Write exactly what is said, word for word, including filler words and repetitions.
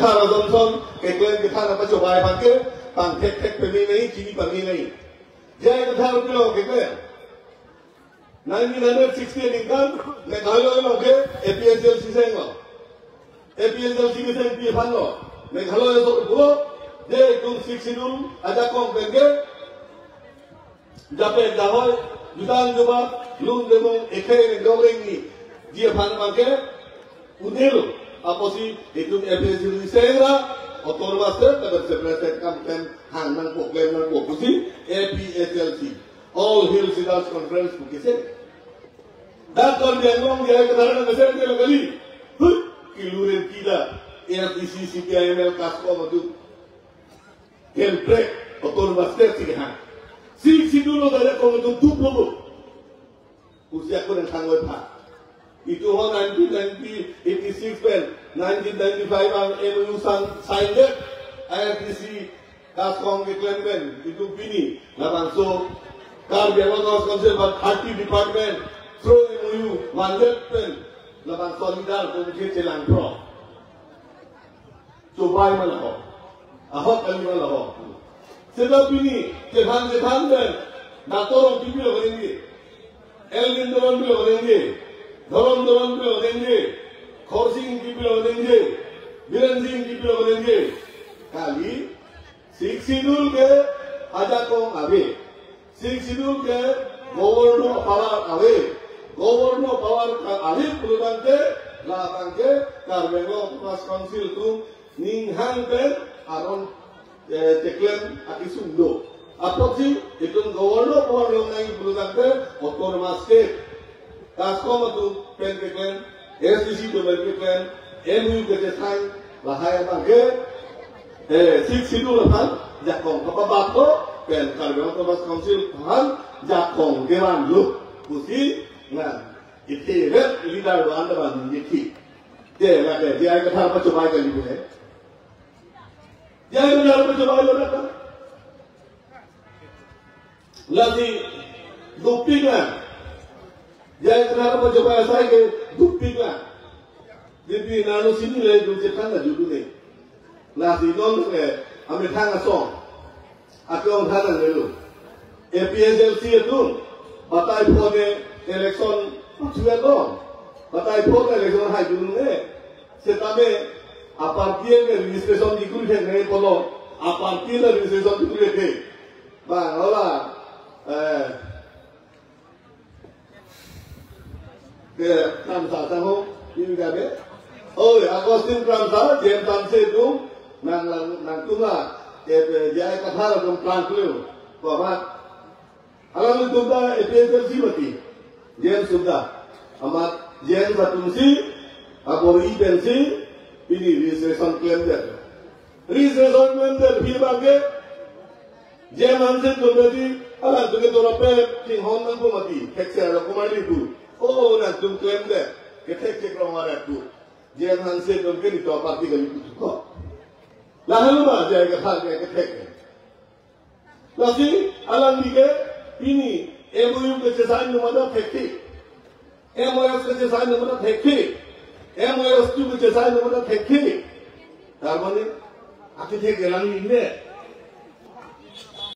Sar Johnson keklem kethan apachobei aphan ke pangthek thek peme nangji, chini pame nangji. J I Kathar pilo keklem. Nineteen hundred sixty aningkan Meghalaya along ke A P H L C senglo. A P H L C kesengpi aphanlo Meghalaya aso pulo, je itum Sixth Schedule ajakong pen ke japen jahoi, jutang jubat, lun demong, ekhei nengdong rengni ji aphan abang ke unelo. Apotsi itum A P H L C seng ra autonomous state lapen separate state kam klem hang nangpo, klem nangpo pusi A P H L C, All Hill Leaders Conference pu keseng. Dak Karbi Anglong J I Kathar nangkeseng ke la kali. Hut, kiluren kida A S D C, C P I M L, KASCOM atum. Hemprek autonomous state si kehang. Sixth Schedule lo, dak kong itu tup lo bu. Usia ko nang thangoi pha. Itum ho nineteen ninety, eighty-six pen, nineteen ninety-five ang M O U san sign det. A S D C, KASCOM keklem pen, itum pini labangso Karbi Anglong Autonomous Council pen thirty department through M O U mandet pen labangso leader atum ke chelang pro. Chobei ma laho. Ahok kali ma laho. Seta pini chethan chethan pen Doctor Rongpi pilo vanengji, Elwin Teron pilo vanengji, Dhorom Teron pilo vanengji, Khorsing Ingti pilo vanengji, Biren Sing Ingti pilo vanengji. Kali Sixth Schedule ke ajakong ave. Sixth Schedule ke governor power ave. Governor power ka ave pulotangte, labang ke Karbi Anglong Autonomous Council atum ninghang pen aron, eh, cheklem akesung do. Apotsi itum governor power long nangji pulotangte autonomous state, KASCOM atum pen keklem, A S D C atum pen keklem, M O U kechesign, lahai abang ke, eh, Sixth Schedule aphan jakong kapabat lo, pen Karbi Anglong Autonomous Council aphan jakong kevan lo pusi nang ithe vet leader do-an ta ban ningje thi. Te lake J I Kathar pachobei kali bu he. J I Kathar pachobei lo na ta. Lasi dopik lang. J I Kathar pachobei asai ke dopik lang. Jadi nano sini le dun chethan la judu ne. Lasi non le amethang asong. Akong than nangnelo. A P H L C atum batai pho ne election pathuet lo. Batai pho ne election hai dun ne. Setame aparty ke registration dikuri thek ne pulo. Aparty la registration dikuri thek. Bang ola, eh, ke Kramsa sang ho, ini gabe. Oh, Augustine Kramsa, J M Hanse atum, nang, nang, nangtum la, eh, J I Kathar atum plan klem. Ko amat. Alanglitum ta A P H L C mati. J M Sunda. Amat J M atum si, abor-i pen si, pini registration klemdet. Registration klemdet aphi abang ke, J M Hanse atum mati, alangtum ke dora pe, chinghon nangpo mati, thekse aro kumar ni pu. Oh, nangtum klemdet, kethek chekrong arat pu. J M Hanse atum ke nelitum aparty kali pu ko. Lahan ma J I Kathar ke kethek. Lasi alangli ke pini M O U kechesign atum ta thekthe. M O S kechesign atum ta thekthe. M O S two kechesign atum ta thekthe. Tar mane, akethek alangli ne.